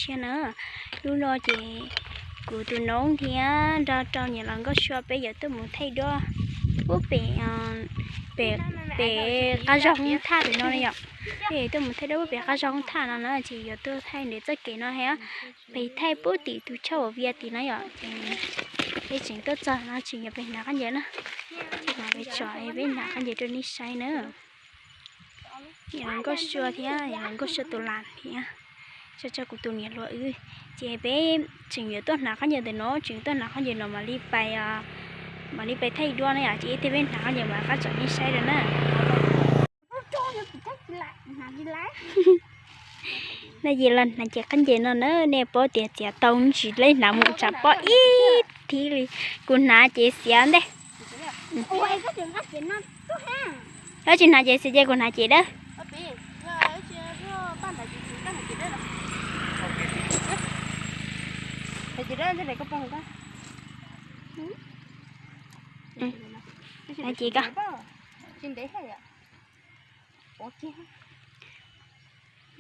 Sia na, lub no ces kuv tus noob thiab nrog rau niam laus Nkauj Sua peb yuav tuaj mus thaij duab pub pem, pem, pem qab zog hoob thaj pem no na yom. Peb tuaj mus thaij duab pub pem qab zog hoob thaj no na, ces yuav tuaj thaij ntawm txoj kev no thiab pem thaij pub tim tus choj uas via tim no yom. Ces peb tseem tuaj txog no tseem yuav pem hnav khaub ncaws na, ces mam pem tsom peb hnav khaub ncaws rau nej saib na. Niam laus Nkauj Sua thiab niam laus Nkauj Sua tus las thiab, tso tso kuv tus niam hluas wb. Ces peb tseem yuav tuaj hnav khaub ncaws ntawm no, tseem tuaj hnav khaub ncaws no mam li pais, mam li pais thaij duab na yom. Ces ib teg peb hnav khaub ncaws mam rov qab tsom nej saib rau na. No ces los hnav ces khaub ncaws no na, nej paub tias txiav tau tsis leb hnav mus tsam pob ib thib li. Kuv hnav ces xiav ntej. Koj tsis hnav ces xiav ces kuv hnav ces dawb. Hnav ces koj.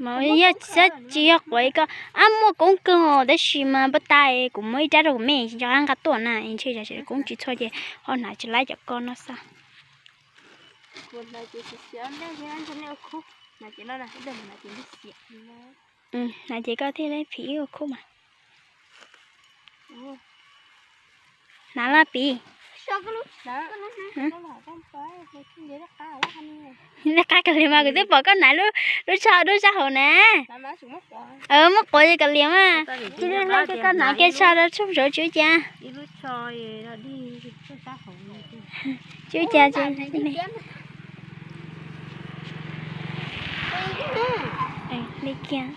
Mas yog tsis yog quav koj ab muaj koob kawg tab sis mas npaj tas kuv muab ib rab rau kuv me tsis nco qab nqa tuaj na, ntshe koob tsis txhua ces ho hnav tsis laib cov koj no xwb. Hnav ces koj thiaj li phim ib ua khub mas. Hnav laj piv. Liab qab kawg li mas kuv twb pom koj hnav lub tsho dub sab hauv na. Muab quav li kawg li mas. Koj hnav kiag tsho rau tsob ntsaum tsis ua cas. Tsis ua cas. Li kiag.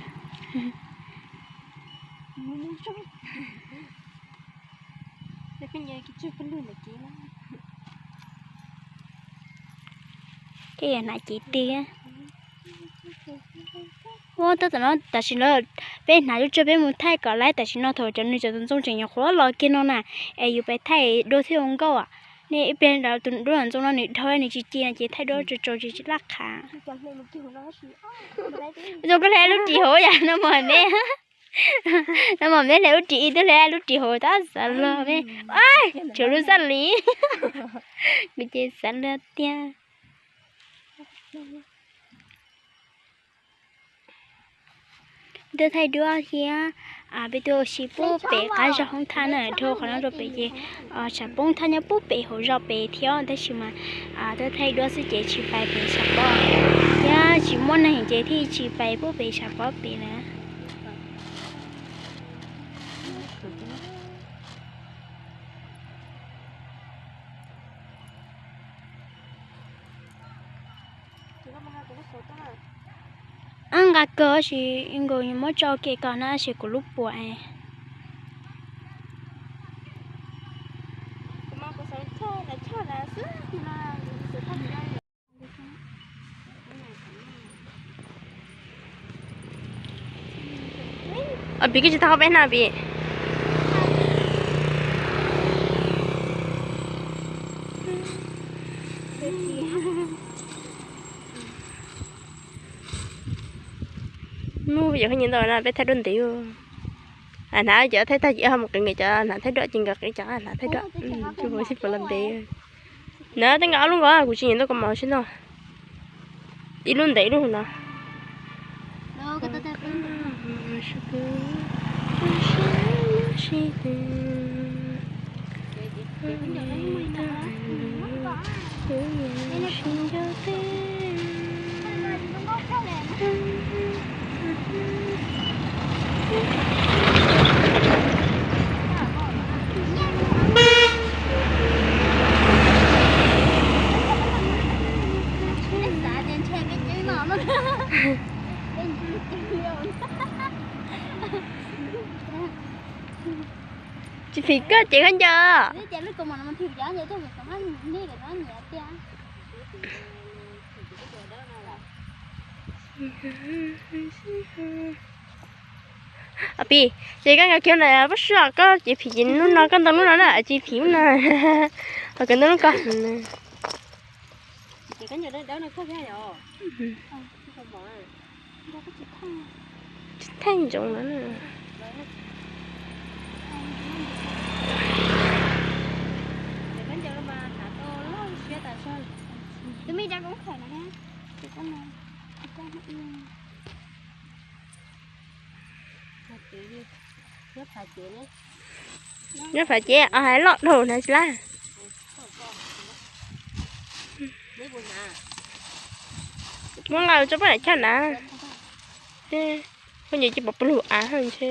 Tej yog hnav cev twg. Ua tab tom no tam sim no peb hnav lub tsho peb mus thaij kom laib tam sim no thaum cov nws cov ntxoov ntxoo tseem nyuam qhuav los kiag no na, es yus pais thaij duab thiaj ua nkauj. Nej ib pliag tus duab ntxoov no nws dhau nws tsis ci no ces thaij duab tsaus tsaus ces tsis laj qhav. Zoo koj hle lub ris hauv yam no mog ne. No mas peb hle lub ris ib tug hle lub ris hauv tab xav luag me. Tshuav lub xab li. Kuv ces xav luag tiag. Tuaj thaij duab thiab peb tuaj ua si pub pem qab zog hoob thaj na, dhau qhov no rau pem ces tshav poob thaj nyob pub pem hauv zos pem thiab tab sis mas tuaj thaij duab xwb ces tsis pais pem tshav pob thiab tsis muaj neeg ces thiaj tsis pais pub pem tshav pob pem na. Ab nqa kawg sis nkaus muab tso ke kom na sis kuv lub puas es. Pim, koj tsis tau peb na Pim. Mus yog khaub ncaws ntau na peb thaij duab ntev. Hnav cov thaij tag ces ho mus qiv nkawd cov hnav thaij duab ces nkawd qiv cov hnav thaij duab. Tsis pom sib pom los ntev. Na tej nqa ob lub nkaus kuv tsis nyiam ntau kaus mom sib no. Ib lub ntev ib lub no. Tsis phim koj cev khaub ncaws. Pim, ces koj nkag kiag na, pab sua koj ces phim ces lub no koj ntau lub no na, tsis phim lub no. Ho koj ntau lub koj. Tsis theej ntsoov no na. Nyob phav cev os, hais loj dhau na tsis laj. Muab nqa tso poj niam chaj na. Poj niam cia pov pluag av ntshe.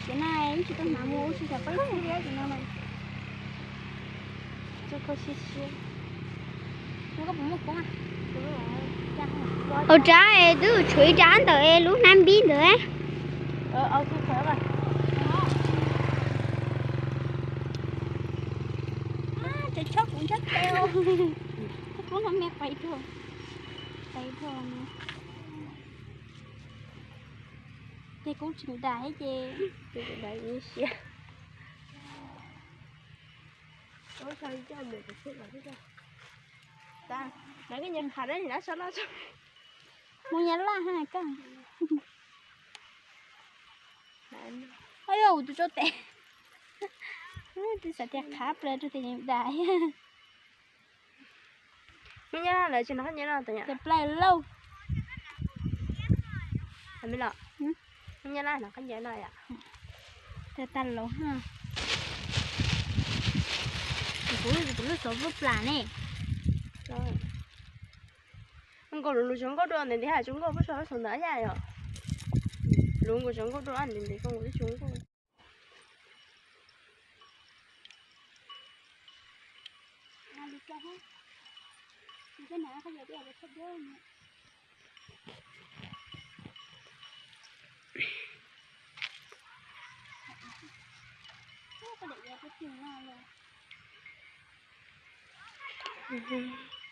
Ces no tsis tau hnav mus ua si xyov peb xwb li no. Hauv tsev es twb tshuav ib rab ntawm lub hnab npib ntawd. Ces tsob kuv ntshab tes, kuv no me qais dhau, qais dhau no. Ces kuv tsis nram thiab ces kuv tsis nram ib siab. Mus nyob laj ha koj. Yog tus tso tes, twb xav tias qhav plaws rau tes nws dais. Nyob laj lawm tsis nov qab nyob no tus nyab. Tes plaws lauj. Me los, nyob laj nov qab nyob no yom. Tag tag los ha. Kuv lub xov vuab plam ne. Nkaus luv luv tsob nkauj dua ntawd ntiag, tsob nkauj puab tso lub xov ntawd yaj yom. Luv nkaus tsob nkauj dua ntev ntev ko nkaus twb tsob nkauj.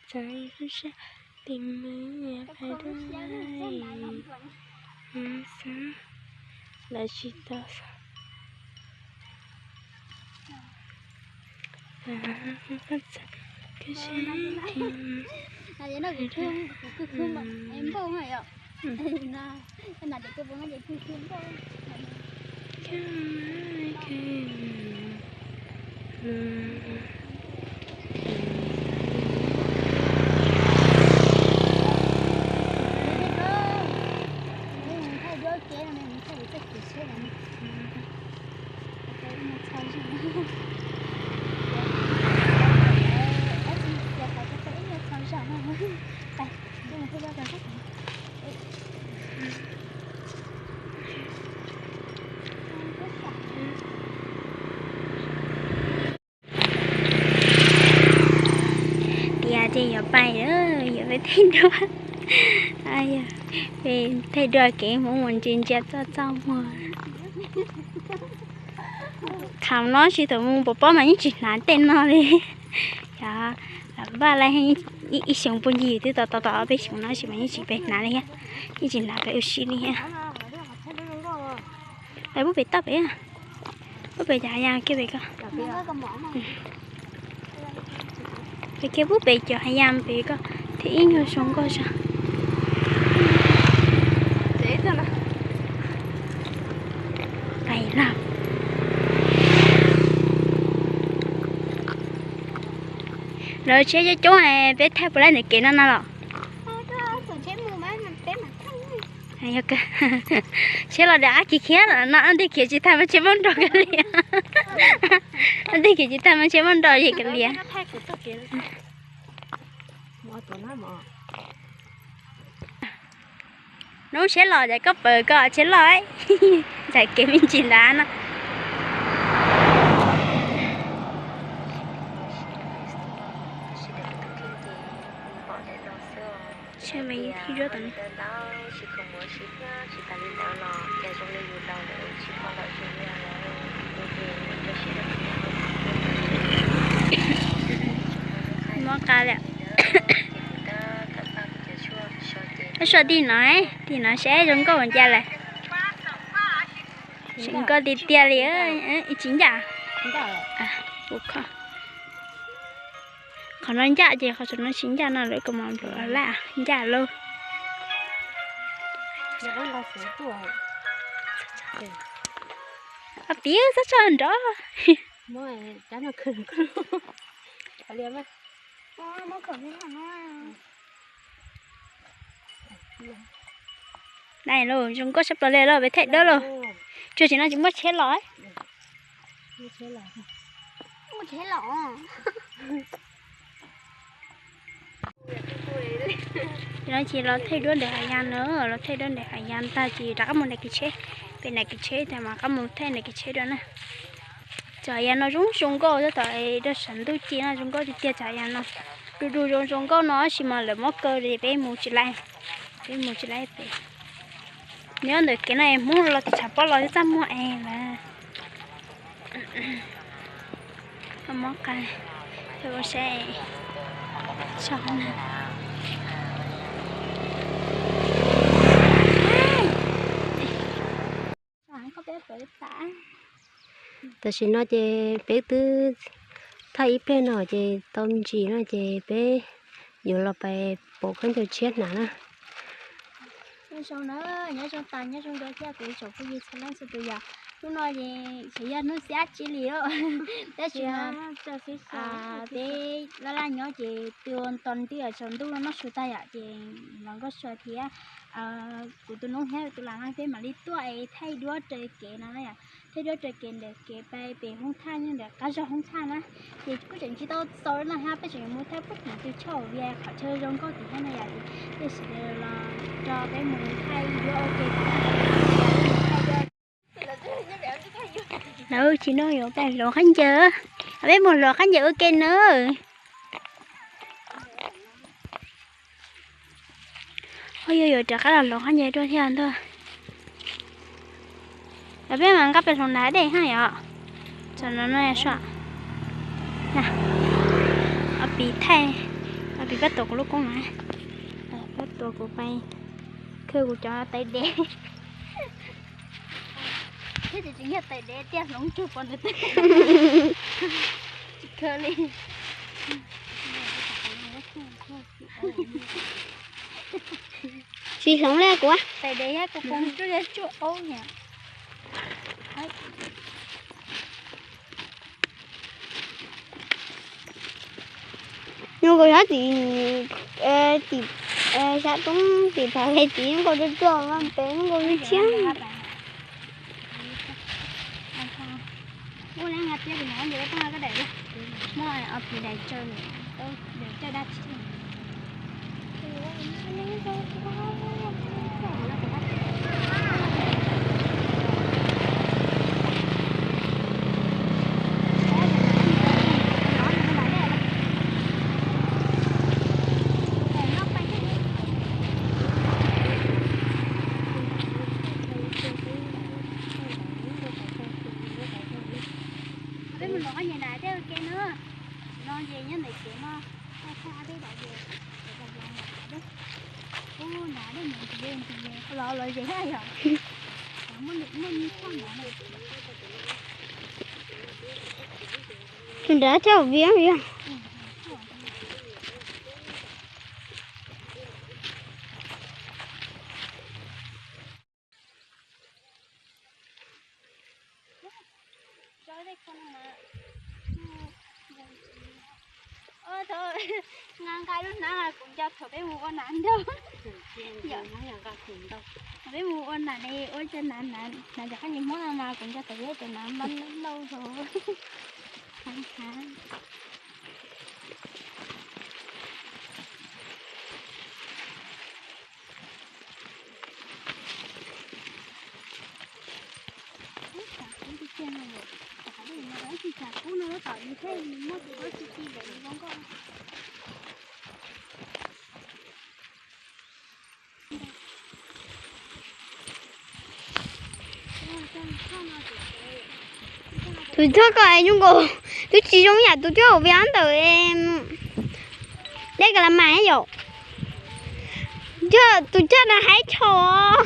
Txawm ib lub sab tim mws pais rau lawm xwb. Lawv tsis tau. Koj txawm koj sab tim mws pais rau lawm. Tias ces yuav pais, yuav pais thaij duab. Peb thaij duab kev hmoob mus ntsia ntsia txoj txoj muag. Tham no tsis tau mus pov pob mas yeej tsis hnav tej no li. Yog lam npaj lawm ib xyoos puag ncig twb tau tau tau ob peb xyoos no tab sis mas yeej tsis pes hnav li thiab, yeej tsis hnav pes ua si li thiab. Peb pub pem toj pem, pub pem cov hav yas kiag pem ko. Pem kiag pub pem cov hav yas pem ko, thiab ib nyuag zoo nkauj zog. Pais lawm. Lawv tsheb coob coob, peb thaij puas laib ntawm kev no no los? Tsheb los dam ab khiav khiav no, ob teg khiav tsis tag mas tsheb muab nrog kiag li. Ob teg khiav tsis tag mas tsheb muab nrog kiag li. Hnub tsheb los ces koj pab koj tsheb loj, ntxhais kev me ntsis ntawd no. Saib me thij duab tom no. Mob qab li. Tab sis tim no, tim no saib zoo nkauj ua ncaj lawm. Zoo nkauj tiag tiag li, tsis ncaj. Qhov no ncaj ces qhov saum no tsis ncaj no lawm, kuv mam nplawm laj ncaj lauj. Ob pib txhob tso nrov. Dai lauj, zoo nkauj sab plaws li lauj, peb thaij duab lauj. Tsuas tim no tsis muaj tsheb los. Tim no ces los thaij duab ntawm hav yas na, los thaij duab ntawm hav yas tag ces rov qab mus nram kev tsheb, pem nram kev tsheb tas mas rov qab mus thaij nram kev tsheb dua na. Cov hav yas no zoo zoo nkauj, tab tom rau saum ntuj ci no zoo nkauj tiag tiag cov hav yas no. Du du zoo zoo nkauj no tab sis mas lawv muab kaw li peb mus tsis laiv, peb mus tsis laiv pem. Nyob ntawm kev no es Hmoob los tim tshav pob los twb txaj muag es lawm. Mob qab, saib. Tam sim no ces peb twb thaij ib pliag no ces tau me ntsis no ces peb yuav los pais pom khaub ncaws tshiab hnav na. Nyob zoo na, nyob zoo tas nyob zoo rau thiab kuv tsoom phooj ywg txhua leej txhua tus yom. Hnub no ces tseem yog hnub xiab tsib li os, tab sis no peb laj laj nyob ces twb ua nto nti tsaus ntuj no noj su tag yom ces los nkauj sua thiab kuv tus noob thiab tus lam no peb mam li tuaj es thaij duab raws kev no na yom. Thaij duab raws kev ntawm kev pais pem hoob thaj nyob ntawm qab zog hoob thaj na. Ces kuj tseem tsis tau txaus no hab, peb tseem yuav mus thaij puag tim tus choj vias qhov chaw zoo nkauj tim thiab no yom. Ces sawv daws los nrog peb mus thaij duab ua ke. Lawv tsis no yuav pais hloov khaub ncaws, peb mus hloov khaub ncaws ua ke na. Ho yuav yuav rov qab los hloov khaub ncaws dua thiab ntag. Peb mas nqa pem hloov hnav dej hab yom. Txog no no sua. Ob pib thaij, ob pib pab tuav kuv lub koob na. Pab tuav kuv pais khawb kuv cov tais dev. Thiab ces tseem yog tais dev tiaj hloov tsuag pov ntawd tsis kawg li. Tsis hloov li kuv. Tais dev yog kuv poob tsuj yog tsuj aub niam. Nub nkaus sab tim, tim, sab toob tim phav he tim nub nkaus tsuag tsuag mas pem nub nkaus li thiab. Peb mus los qab nyias na, tej ua ke na. No ces nyob ntawm kev no, thaj thaj peb dam ces los nram dej, mus nram dej mus nram dej los los zem na yom. Muaj muaj nij thaj no. Tus nrad coj viab viab. Nqa nqa lub hnab mas kuv nco thaum peb mus ua nas nraug. Thaum peb mus ua nas ne ua cov nas, nas cov qab nyias Hmoob no mas kuv nco thaum peb cov nas npab lauj lauj. Ib tsam kub tiag tiag no, tsam kub no tab tom yus thiaj muaj tus duab tsis ti ntawm yus zoo nkauj. Tus choj ko es zoo nkaus twb tsis zoo yam tus choj hauv video ntawm dej ka la mas yom. Tus choj no haib tshaj.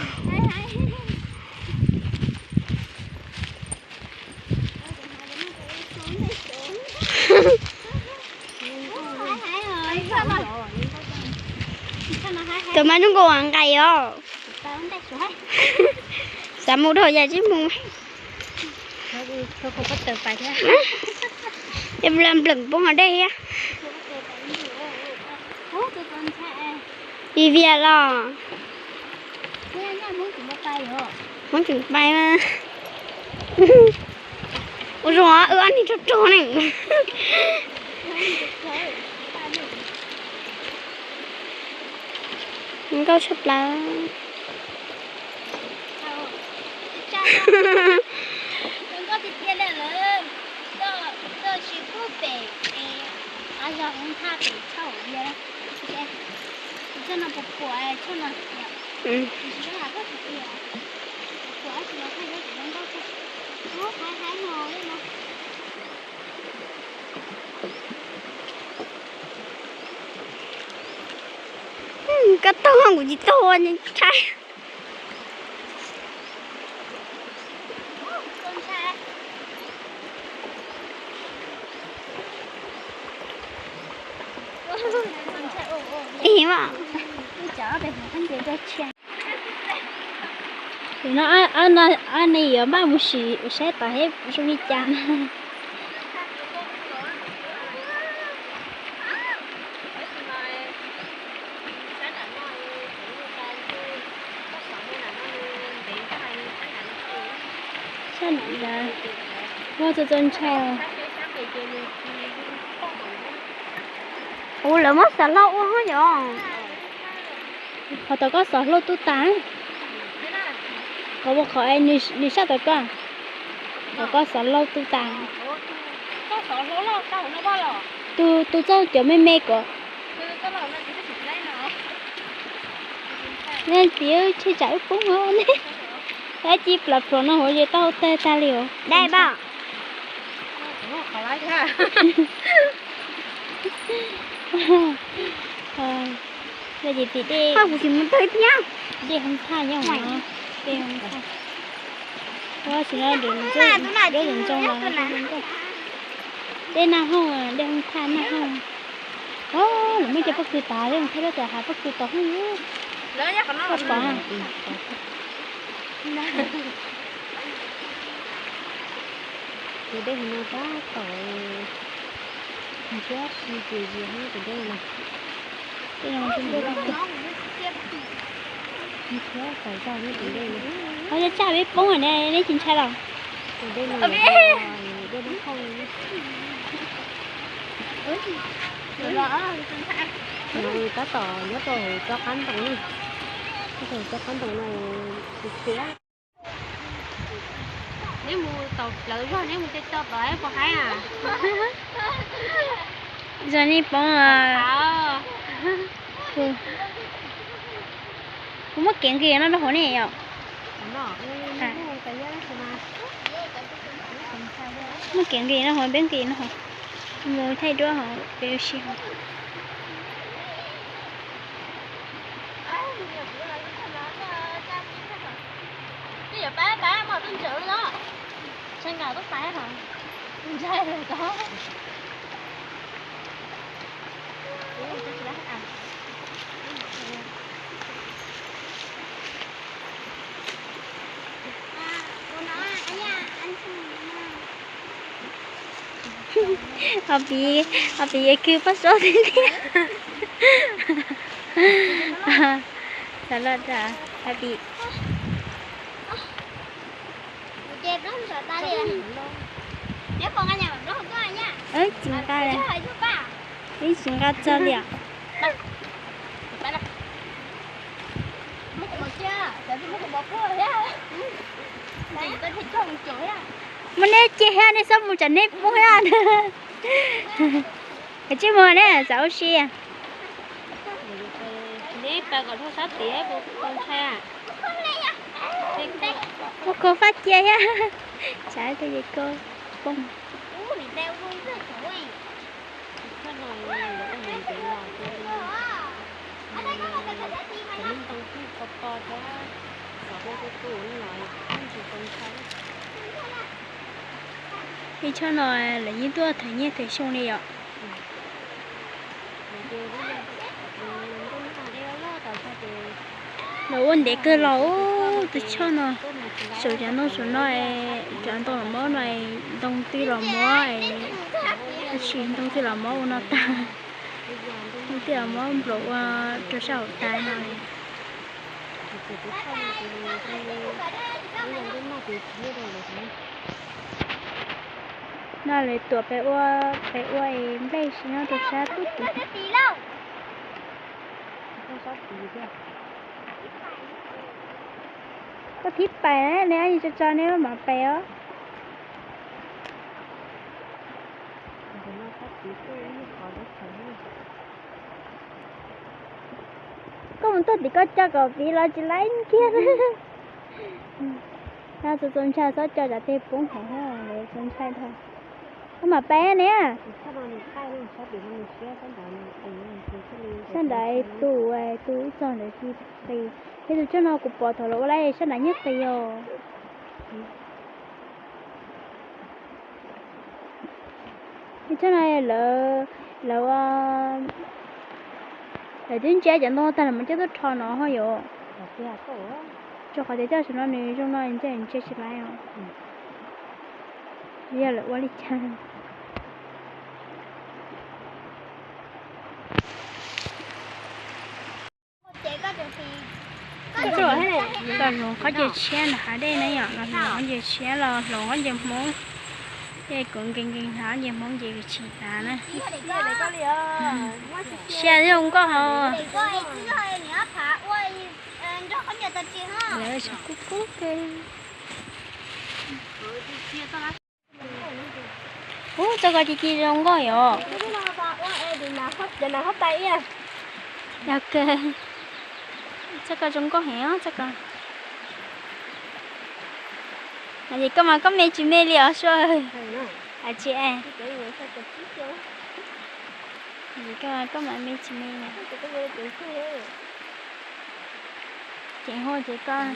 Tus mas zoo nkaus nqaim os. Xav mus dhau yam tsis mus. Yog npleem poob hauv dej thiab. Vim vias los. Hmoob tseem pais mas. Ua zoo wb ob niag rog rog ne. Nkauj tshaj plaws. Koj taug kuv tsis taug, tshaib. Ib mas. Tus no ob neeg yuav npaj mus sim saib tom thiab zoo li cas na. Sab nram ntawd muaj txhua txhua ntsha. Ua lawv muab xav loj ua hov yom. Qhov tau koj xov hlau tub tas. Qhov ua qhov nws sab tau koj. Tau koj xov hlau tub tas. Tus, tus txoj cov me me kom. Ne txiv, tshem tsam wb poob hov ne. Tab sis plas pluas no hauv ces tau tag tag li os. Dai paj. Yog ces tim dej, kuv tsis mus tawg thiab. Dej hoob thaj nyob hauv no, dej hoob thaj. Ua tsis no deb ntoo los dej nag hooj, dej hoob thaj nag hooj. Lawv muaj cov pob kws tas, dej hoob thaj lawv tas hav pob kws tod hooj. Koj pom. Tus dej no tab tom nrhiav si ces yog tus dej no. Nrhiav tau zog tus dej no. Qhov yog tsaj peb poob ne, neb tsis ntshai los? Tus dej no, dej no tab tom nyob rau hauv tsob qab ntoo na. Nyob rau hauv tsob qab ntoo no, tsis txiav. Neb mus tom plawv zog, neb mus co co tom puas haib a? Zog nej poob. Kuv muab kev nqis no rau hauv ne yom. Muab kev nqis no hauv, peb nqis no hauv. Mus thaij duab hauv peb ua si hauv. Ho piv, ho piv khw paj sob tiag tiag. Xav los tas, ho piv. Tsis nqa li, ib tsis nqa txog li os. Muab neb cia thiab, nej txhob mus tsam neb poob thiab. Kav tsij mus ne, xav ua si. Neb pais kom dhau sab tid puas tau ntshai. Ua kho fab cia thiab. Tshav twb ces koj poob. Ib choj no lawv yeej tuaj thawm nyiaj thawm xyoo li yom. Los ua ntev kawg los tus choj no, saum cov ntoo saum no, cov ntoo los muab no, ntoo twg los muab, tab sis ntoo twg los muab ua no tag, ntoo twg los muab nplaum ua rau sab hauv tas no. No lawv tuam pem ua, pem ua es nplej si nyob rau sab pub tid. Koj thib pais na, neb tso tso neb mam pais os. Koj mus tuaj tim koj coj kom viv los tsis laib kiag. Txaus txaus ntshai txhob coj tsam tej poob heev, txaus ntshai dhau. Koj mam pais ne. Sab nrad tus, tus ib txog ntawd qis, peb tus txoj no kuv pom thaum lawv ua laib sab nrad nyob qis os. Ib txoj no lawv, lawv, lawv twb ntsia cov ntoo tag lawm mas coj tuaj rho no ho yom. Rau qhov tias coj saum no nws zoo no ntsia ntsia tsis laib os. Yog lawv ua li cas. Koj hloov qhov ncaws tshiab nram hav dej na yom, los hloov qhov ncaws tshiab los hloov qhov ncaws hmoob. Ces kuv nkees nkees hnav ncaws hmoob ces tsis hnav na. Sia zoo nkauj hos. Kub kub kawg. Ub, txoj ko ci ci zoo nkauj yom. Yog kawg, txoj ko zoo nkauj heev txoj ko. Mas ces koj mas koj me tsis me li os Suav. Tsis, koj mas koj me tsis me na. Ceev hos ces koj.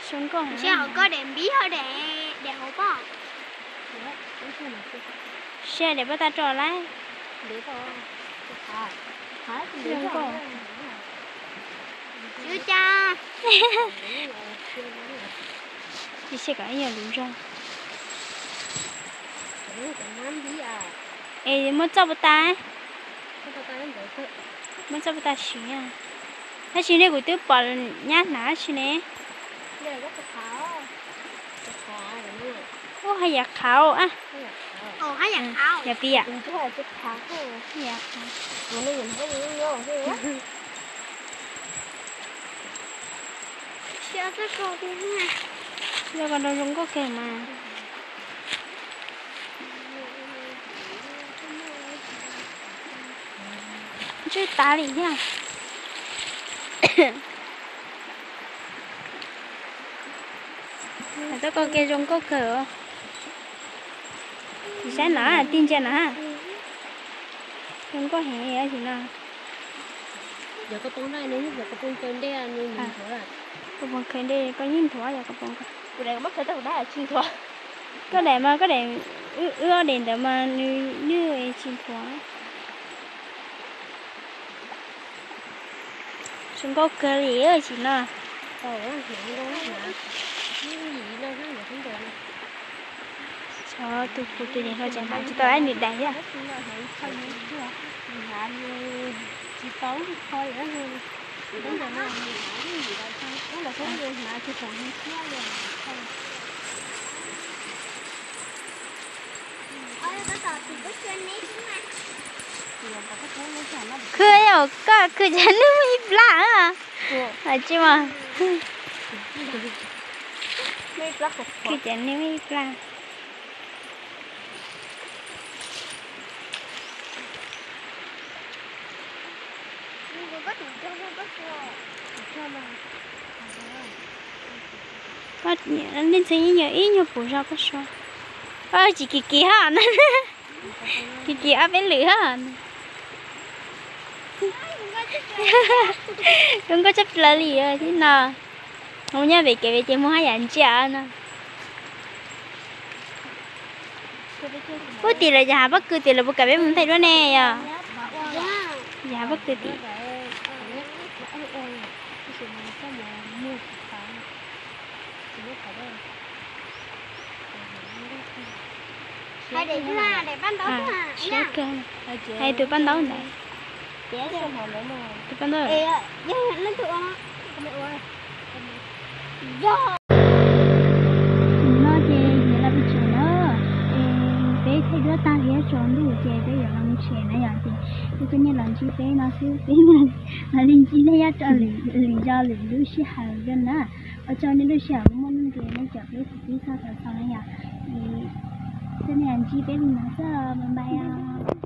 Zoo nkauj. Sia daim paj tag rau lawm. Zoo nkauj. Tsis xav kom ib yam lus zoo. Es muab txoj puas tas? Muab txoj puas tas siv. Tab sis nej kuv twb pom nyab hnav si ne. Ua haj yam qhauv a. Yog piam. Zoo ko zoo nkauj kawg mas. Ntswj tas li thiab. Txoj ko kiag zoo nkauj kawg. Tsis saib na, tij ntsia na. Zoo nkauj heev sim no. Koj poos khaws ntej koj yeej nthuav yog koj poos. Koj daim mas koj daim, wb ob daim ntawd mas nws nws tsis nthuav. Zoo nkauj kawg li sim no. Xyov tus kuv tus niam hluas tseem hnav tsis tau ib nws daim thiab. Khwv yog koj khwv tsam neb muaj ib plab. Tsis mas. Khwv ces nws ib plag. Leej ntxhw yeej yog ib nyuag pum zog koj suab. Tsis kim kim hab na. Kim kim ob peb lwm hab. Zoo nkauj tshaj plaws li thiab no. Mus nyob pem kev pem ces muaj haj yam ntsia no. Puag tim lawv cov hav pob kws tim lawv puas kam peb mus thaij duab ne yom? Cov hav pob kws tim. Siab kawg. Hais tus paj ntaub ntawd. Tus paj ntaub. Nim no ces yuav los peb tsev na, es peb thaij duab tag thiab tsaus ntuj ces peb yuav los mus tsev na yom. Ces peb tuaj nyiag los ntsib peb no xwb, peb mam li ntsib nej nyob rau lwm zos lwm lub sij hawm dua na. Ua tsaug nej lub sij hawm muaj nuj nqis nej caum peb txhua txhua tus na yom. Ces nej ntsib peb li no xwb, bye bye os.